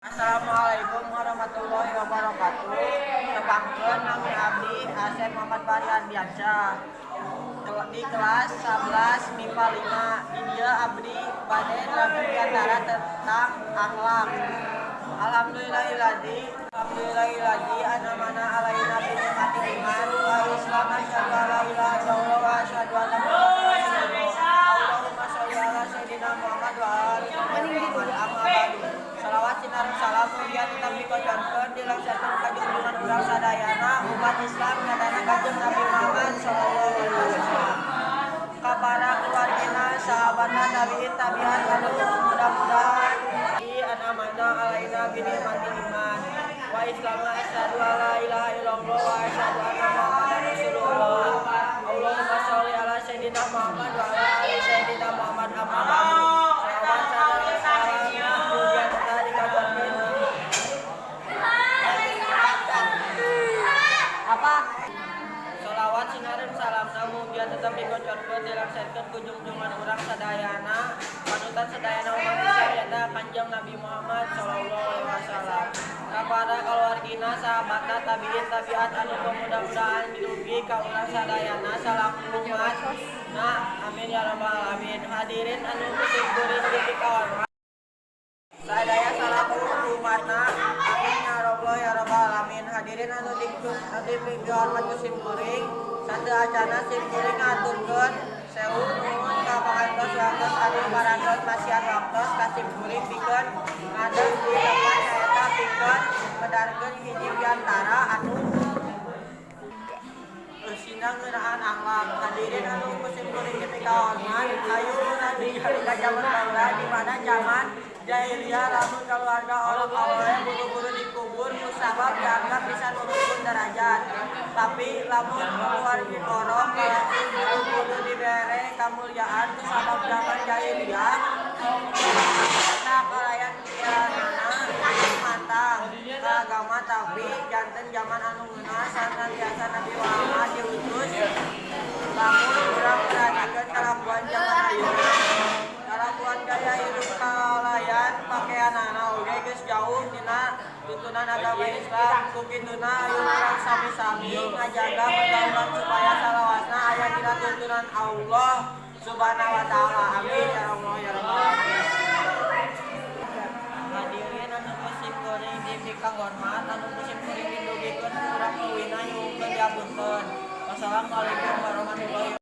Assalamualaikum warahmatullahi wabarakatuh. Tepangkeun, nami abdi Asep Muhammad Fahri Ardiansyah di kelas 11 MIPA 5. Di dieu abdi bade nerangkeun piantara tentang akhlak. Alhamdulillahilladzi, alhamdulillahilladzi an'amana alaina bi ni'matil iman wa islam, asyhadu an la ilaha illallah wa asyhadu anna Muhammadan rasulullah. Allahumma sholli ala sayyidina Muhammad wa ala ali Muhammad, amma ba'du. Salawat sinareng salam mugia tetap dikocorkeun, dilengserkeun ka junjungan urang sadayana umat Islam, nyatana Kanjeng Nabi Muhammad sallallahu alaihi wasallam, ka para keluargina, sahabatna, tabiin, tabiat anu mudah-mudahan di an'amana alaina bi ni'matil iman wa islam, asyhadu an la ilaha illallah wa asyhadu anna Muhammadan rasulullah. Allahumma sholli ala sayyidina Muhammad wa ala ali sayyidina Muhammad, amma ba'du. Salawat sareng salam mugia tetap dikabarkeun apa. Salawat sinareng salamna mugia tetap dikocorkeun, dilengserkeun ku junjungan urang sadayana, panutan sadayana umat Islam, nyata Kanjeng Nabi Muhammad sallallahu alaihi wasallam, ka para keluargina, sahabatna, tabiin, tabiat anu mudah-mudahan didugi ka urang sadayana salaku umat. Nah, amin ya rabbal alamin. Hadirin anu ku sim kuring dipikahormat sadaya salaku umatna, amin ya rabbal ya rabbal alamin. Hadirin anu dipikahormat ku sim kuring, sateuacana sim kuring ngaturkeun sewu nuhun ka parantos waktos anu parantos masihan waktos ka sim kuring pikeun ngadeg di tempat nyaeta pikeun medarkeun hiji piantara anu eusina ngeunaan akhlak. Hadirin anu ku sim kuring dipikahormat, hayu urang ningali ka jaman baheula, di mana jaman jahiliyah lamun keluarga orok awewe buru-buru dikubur kusabab dianggap bisa nurunkeun derajat. Tapi lamun keluarga orok lalaki buru-buru dibere kamulyaan kusabab jaman jahiliyah eta kalayan pikiranana mantang ka agama. Tapi janten jaman anu ngeunah sanatiasa Nabi Muhammad diutus. Lamun urang perhatikeun kalakuan jaman ayeuna, kalakuan gaya hirup kalayan pakeanana oge geus jauh tina tuntunan agama Islam. Ku kituna, ayo urang sami-sami ngajaga pergaulan supaya salawasna aya dina tuntunan Allah Subhanahu wa Taala. Amin ya Allah ya rabbal alamin. Hadirin anu ku sim kuring dipikahormat, anu ku sim kuring didugikeun kurang leuwihna nyuhunkeun dihapunten. Wassalamualaikum warahmatullahi.